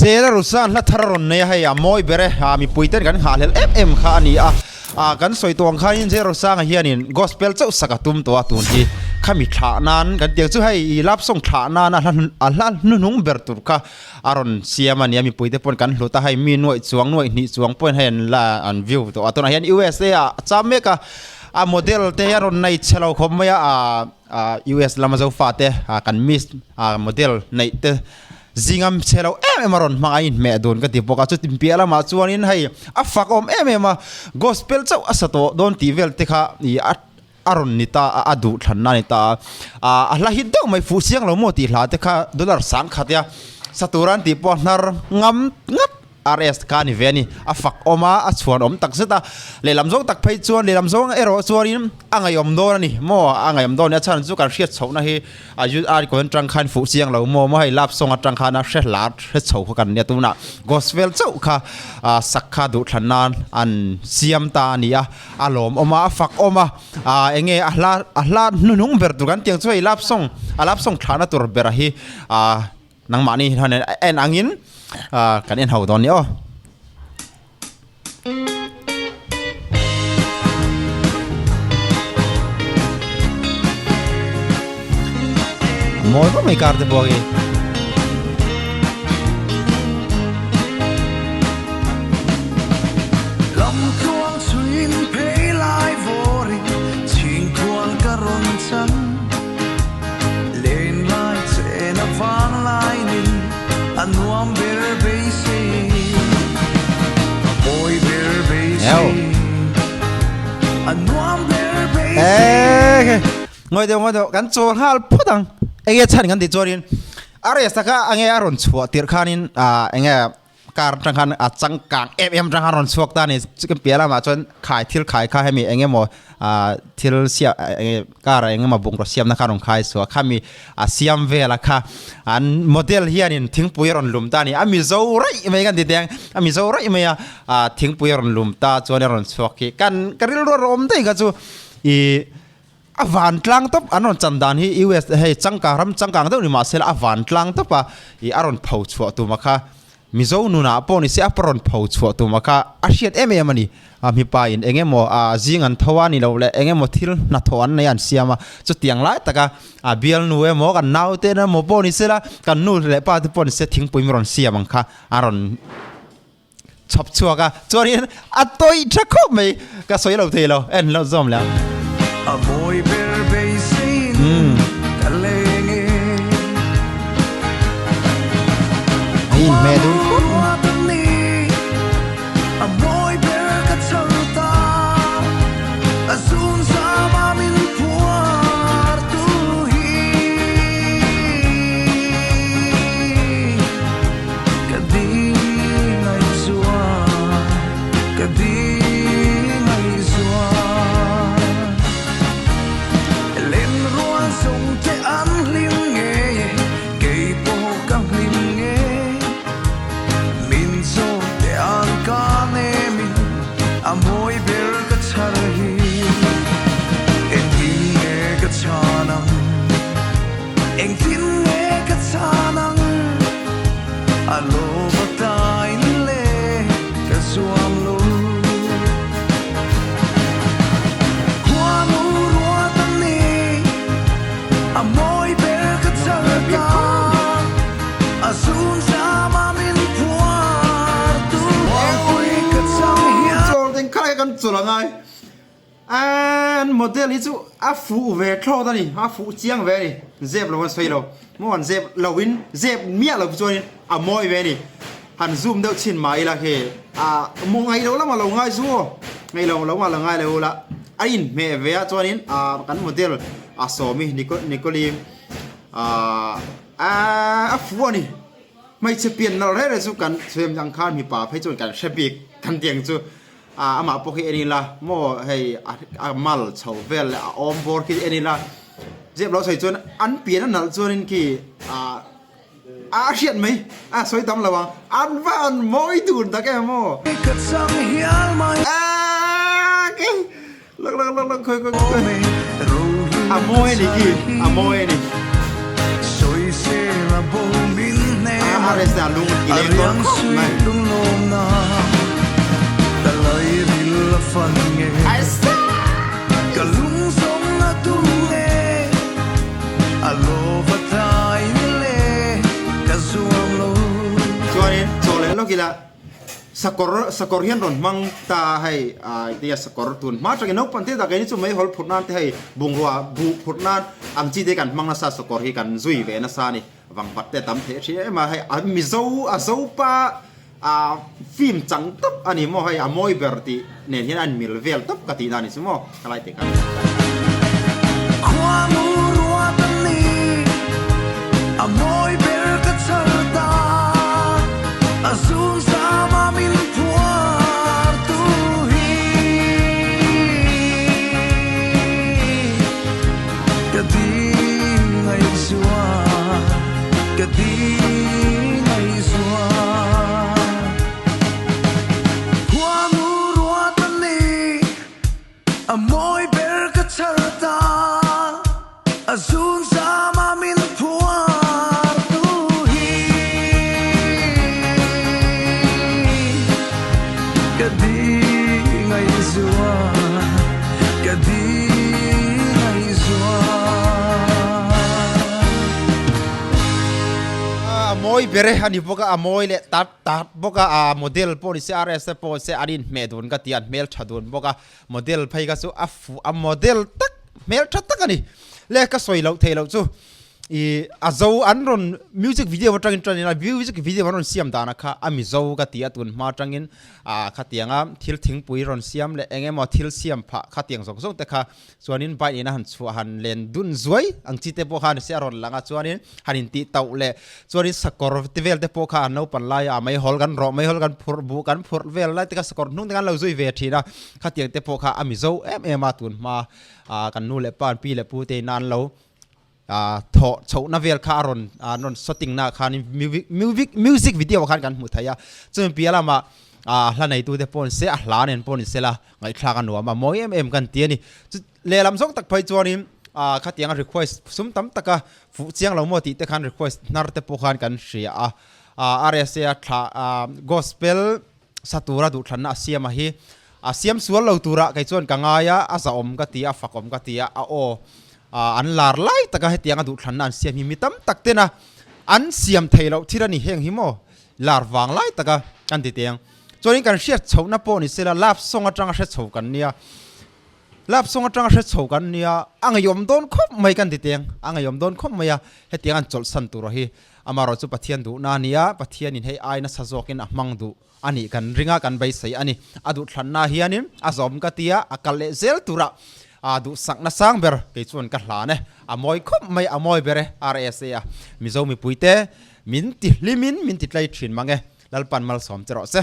Zela Rusan hla thar a rawn nei a, hei a mawi ber e, ah mipui ten kan nghahhlelh em em kha a ni a, ah kan sawi tawh ang khanin Zela Rusanga hianin gospel chauh sak a tum tawh a tun hi khami thlah nan kan tih ang chu hei i love song thlah nana hla a hla hnuhnung ber tur kha a rawn siam a ni a, mipui te pawn kan hlut a, hei mi nuaih chuang nuaih hnih chuang pawhin hei an la an view tawh a, tunah hian USA ah a cham mek a, a model te hi a rawn nei chhe lo khawp mai a, ah ah US lama zofa te ah kan miss ah model neih te. Zingam chhe lo em em a rawn hmang a inhmeh dun ka ti bawk a, chutin piah lamah chuanin hei a fak awm em em a, gospel chauh a sa tawh dawn tih vel te kha ih a a rawn ni ta a, a duh thlanna a ni ta a, ah a hla hit deuh mai fuh chiang lo maw tih hla te kha dollar sangkhat ia sa tura an tih pawh a hnar ngam ngat RS kha a ni ve a ni, a fak awm a, a chhuan awm tak zet a, lehlam zawng tak phei chuan lehlam zawng erawh chuanin a ngaihawm dawn a ni maw, a ngaihawm dawn a ni a chhan chu kan hriat chhohna hi A youth icon atang khan fuh chiang lo maw maw hei love song atang khan a hre hlar hre chho kha kan nia tunah gospel chauh kha ah sak kha duh thlan nan an siam ta a ni a a lawm awm a a fak awm a ah eng nge a hla a hla hnuhnung ber tur kan tiang chu hei love song a love song thlahna tur ber hi ah nangmahni hian en angin ah kan en ho dawn a ni aw. Mawi vak mai kar te pawh hi. Ngawi deuh ngawi deuh kan chawl nghal phawt ang enge chhan kan tih chuanin a rest a kha enge a rawn chhuah tirh khanin ah enge car atang khan a changkang em em atang khan a rawn chhuak ta a ni chu piah lamah chuan khai thil khai kha hemi eng emaw ah thil siam enge car ah eng emaw bungraw siamna kha a rawn khai chhuah khami a siam vel a kha an model hianin thingpui a rawn lum ta a ni a mizo raih mai kan ti teng a mizo raih mai a ah thingpui a rawn lum ta chuan a rawn chhuak hi kan ka rilru a rawn awm daih kha chu ih a van tlang tawp an rawn chan dan hi US hei changkang ram changkang deuh ni mahse a van tlang tawp a ih a rawn pho chhuah tum a kha. Mizo nunah pawh ni se a rawn pho chhuah tum a kha a hriat em em a ni. A mipa in eng emaw a zing an tho a ni lo leh eng emaw thil hnathawh an nei an siam a, chutiang lai taka a bialnu emaw kan naute emaw pawh ni sela kan nu leh pa te pawh ni se thingpui min rawn siam ang kha a rawn chhawp chhuak a, chuanin a tawih tha khawp mai ka sawi lo thei lo en lo zawm leh ang. A mawi ber beiseiin ka leng e. A inhmeh dun khawp mai. A mawi ber ka chhal ta, a zun zama min phuar tu hi. Ka ding ngaihzual, ka ding ngaihzual. Len rual zawng te an hlim nge, kei pawh ka hlim nge. Min zawt te an ka nemin, a mawi ber ka chhar hi. Engtin nge ka chhan ang? Engtin nge ka chhan ang? A lawm a tain le ka zuam lo. Khuanu ruat a ni, a mawi ber ka char ta. A zun zam a min phuar tu Muangpui ka chang hian. Chawl ding kha kan chawl a ngai. An model hi chu a fuh ve thlawt a ni, a fuh chiang ve a ni, zep lo an sawi lo, maw an zep lo in zep miah lo chuan a mawi ve a ni, han zoom deuh chhin mah ila khi a maw ngaih loh lamah lo ngai zu aw, ngaih loh lamah lo ngai lo ula a inhmeh ve a chuanin ah kan model a sawmi Nicole ah a fuh a ni, hmeichhe pian nalh reng reng chu kan sawi ang khan mipa phei chuan kan hre bik kan tih ang chu. Ah amah pawh khi en ila maw hei a mal chho vel leh a awm bawr khi en ila zep lo sawi chuan an pian a nalh chuanin khi ah a hriat mai a sawi tam lo ang an va han mawi dun tak em aw. Ka chang hial mai. Aaa ke lak lak lak lak khawi khawi khawi a mawi a ni khi a mawi a ni. A RSA lung ti leng dawn khawp mai. Chuanin chaw leh lawk ila sakawr sakawr hian rawn hmang ta hei tia sakawr tun hma atangin naupang te tak hi chu meihawl phurh nan te hei bungrua buh phurh nan ang chi te kan hmang nasa sakawr hi kan zui ve nasa a ni. Vangvat te tam theih thin em a, hei a Mizo a Zopa a film chang tawp a ni maw hei a mawi ber tih nen hian a inmil vel tawp ka tihna a ni chu maw ka lai teh khan. Khuanu ruat a ni, a mawi ber ka chhar ta, a zun zama min phuar tu hi. Ka ding ngaihzual, ka ding ngaihzual. Khuanu ruat a ni, a mawi ber ka chhar ta, a zun zama min phuar tu hi. Ka ding ngaihzual, ka ding ngaihzual. A mawi ber e a ni bawk a, a mawi leh tat tat bawk a, a model pawh ni se RS te pawh se an inhmeh dun ka ti a, an hmeltha dun bawk a, model phei kha chu a fuh a model tak hmeltha tak a ni. Le ka sawi loh theih loh chu I a zo an rawn music video atangin tan ila music video an rawn siam dana kha a mizo ka ti a tun hma atangin ah khatianga thil thingpui rawn siam leh eng emaw thil siam phah khatiang zawng zawng te kha chuanin bike ina han chhuah han len dun zuai ang chi te pawh kha ni se a rawn lang a chuanin han intih tauh leh chuanin sakawr te vel te pawh kha an naupan laia a meihawl kan rawh meihawl kan phurh buh kan phurh vel lai te kha sakawr hnung te khan lo zui ve thin a khatiang te pawh kha a mizo em em a tun hma ah kan nu leh pa an pi leh pu te in an lo Thawh chhohna vel kha a rawn an rawn shooting na khan music music video khan kan hmuh thei a, chumi piah lamah hla neitu te pawh ni se a hla nen pawh ni se la ngaihthlak a nuam a mawi em em kan ti a ni. Chu lehlam zawng tak phei chuanin khatianga request sum tam taka fuh chiang lo maw tih te khan request hnar te pawh khan kan hria a, RSA a thlah gospel sa tura duhthlanna a siam a hi a siam sual lo tura kei chuan ka ngai a, a zahawm ka ti a, a fakawm ka ti a, a aw an lar lai taka hetianga duhthlanna an siam hi mi tam tak tena an siam thei loh thil a ni heng hi maw lar vang lai taka kan ti teng chuanin kan hriat chhohna pawh ni sela love song atanga hre chho kan nia love song atanga hre chho kan nia a ngeiawm dawn khawp mai kan ti teng a ngeiawm dawn khawp mai a hetiang an chawlhsan tur hi Amaherawhchu Pathian duhna a ni a, Pathianin hei ai nasa zawkin a hmang duh a nih kan ring a, kan beisei a ni. A duhthlanna hianin a zawm ka ti a, a kal leh zel tura duhsakna sang ber kei chuan ka hlan e. A mawi khawp mai, a mawi ber e, RSA a Mizo mipuite min ti hlimin min ti tlei thin mang e. Lalpan malsawm che rawh se.